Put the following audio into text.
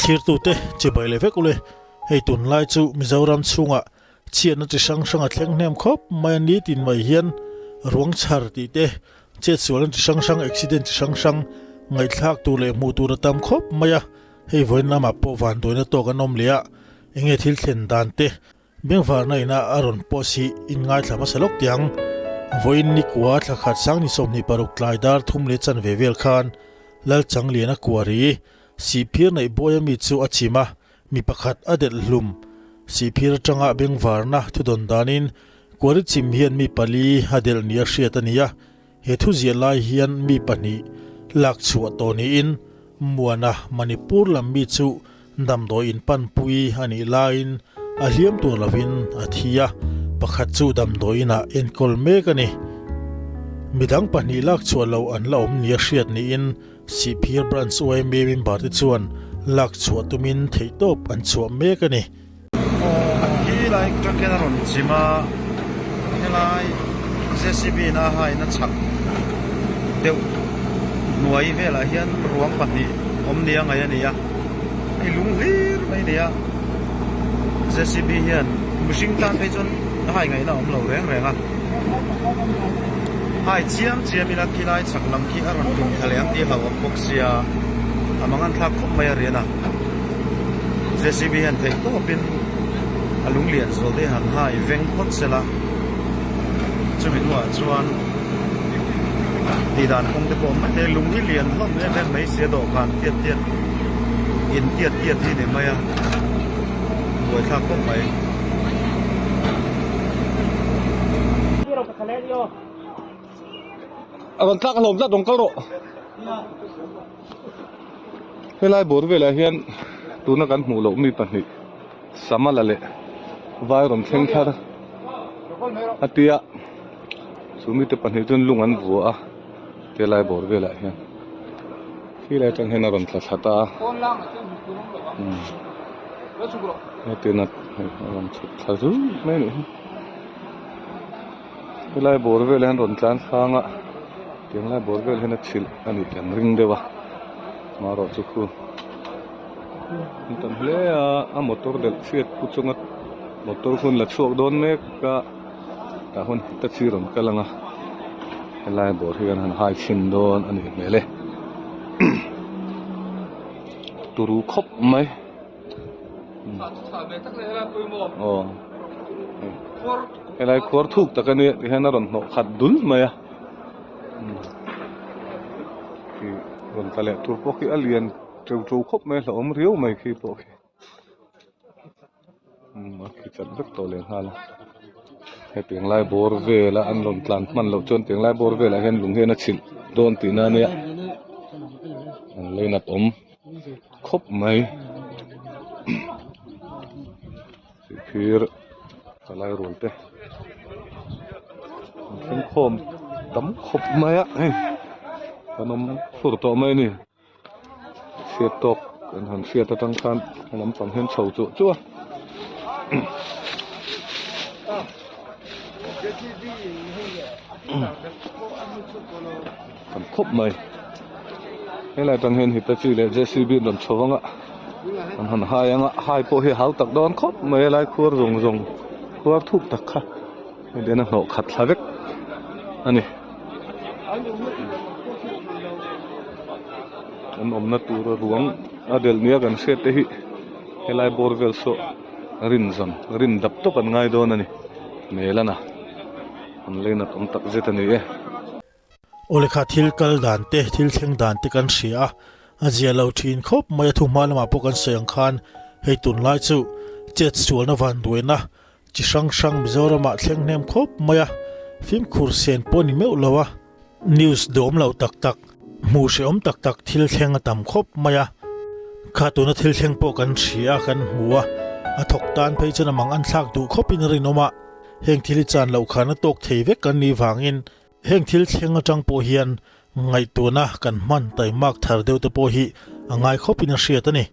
Thlirtute chibai leh vek ule, hei tunlai chu Mizoram chhungah chhiatna chi hrang hrang a thleng hnem khawp mai a ni tin mai hian ruang chhar tih te, chetsualna chi hrang hrang, accident chi hrang hrang ngaihthlak tur leh hmuh tur a tam khawp mai a, hei vawiin lamah pawh vanduaina tawk an awm leh a, enge thil thlen dan te Bengvarna ina a rawn post hi in ngaithla hmasa lawk teh ang. Vawiin ni kua thla khat sang ni 26 tlai dar thum leh chanve vel khan Lalchangliana Kuari Sihphir neih bawi ami chu a chim a, mi pakhat a delh hlum. Sihphir atanga bengvarna thudawn danin Kuari chim hian mi pali a delh nia hriat a ni a, he thu ziah lai hian mi pahnih lak chhuah tawh niin Muana Manipur lam mi chu Damdawi in panpui a nih laiin a hliam tur lovin a thi a, pakhat chu damdawi inah enkawl mek a ni. Midang pahnih lak chhuah loh an la awm nia hriat niin Sihphir Branch yma member te chuan lak chhuah tumin theihtawp an chhuah mek a ni. Khi lai truck hian a rawn chim a, helai JCB in a hain a chhak deuh hnuai velah hian ruang pahnih awm nia ngaih a ni a. Hei lung hlir mai a ni a, JCB hian mihring tan phei chuan a hai ngaihna a awm lo reng reng a, hai chiam chiam ila khilai chhak lam khi a rawn tum thla leh ang tih a hlauhawm bawk sia, a mang an thlak khawp mai a rian a, JCB hian theih tawpin a lung lian zual te han hai veng phawt sela, chumi hnuah chuan tih dan kawng te pawh awm mai thei a, lung hi lian hlawm em em mai sia dawhkan tiat tiat in tiat tiat hi ni mai a buaithlak khawp mai. A rawn tlak hlawm tlat rawn kal rawh. Helai bawr velah hian tuna kan hmuh loh mi pahnih Samala leh vai rawn thleng thar a tia chu mite pahnih chuan lung an vua a helai bawr velah hian helai atang hian a rawn tla thla ta a hetiang a rawn chhuk thla zui mai a nih hi helai bawr velah hian rawn tlan hrang a tiang lai bawr vel hian a chhilh a nih kan ring deuh a marawh chu khu. An tam hle a a motor delh chhiat pu chunga motor hun la chhuak dawn mek a tah hun taxi rawn kal ang a helai bawr hi kan han hai chhin dawn a nih hmel e turu khawp mai aw helai khuar thuk tak a nia tihian a rawn hnawh khat dul mai a rawn tla leh tur pawh khi a lian. Teu teu khawp mai a hlauhawm riau mai khi pawh khi umm a khi chat vek tawh leh nghal a hetiang lai bawr vela an rawn tlan hman loh chuan tiang lai bawr velah hian lung hian a chhilh dawn tihna ania an leinat awm khawp mai phir palai rual te an thleng khawm tam khawp mai a hei kan awm fur tawh mai a ni. Hriat tawk kan han hriat atang khan a lampang hian chho chuah chuah a tam khawp mai helai atang hian hitachi leh jcb an rawn chho ang a an han hai ang a hai pawh hi a hau tak dawn khawp mai helai khuar zawng zawng khuar thuk tak kha hei hian a hnawh khat thla vek a ni. An awmna tura ruang a delh nia kan hriat te hi helai bawr vel saw rin zawn rin dap tawp an ngai dawn a ni Melana an leinat awm tak zet a ni e. Aw lekha thil kal dan te thil thleng dan te kan hria a, a zia lo thin khawp mai a thuhma lamah pawh kan sawi ang khan hei tunlai chu chet sualna vanduaina Chi hrang hrang Mizoramah thleng hnem khawp mai a, fimkhur sen pawh ni meuh lo a, news duhawm loh tak tak, hmuh hrehawm tak tak thil thleng a tam khawp mai a. Kha tuna thil thleng pawh kan hria a, kan hmu a, a thawk tan phei chuan a mang an thlak duh khawpin a rinawm a, heng thil hi chan loh khan a tawk thei vek kan nih vangin heng thil thleng atang pawh hian ngaihtuahna kan hman taimak thar deuh te pawh hi a ngai khawpin a hriat a ni.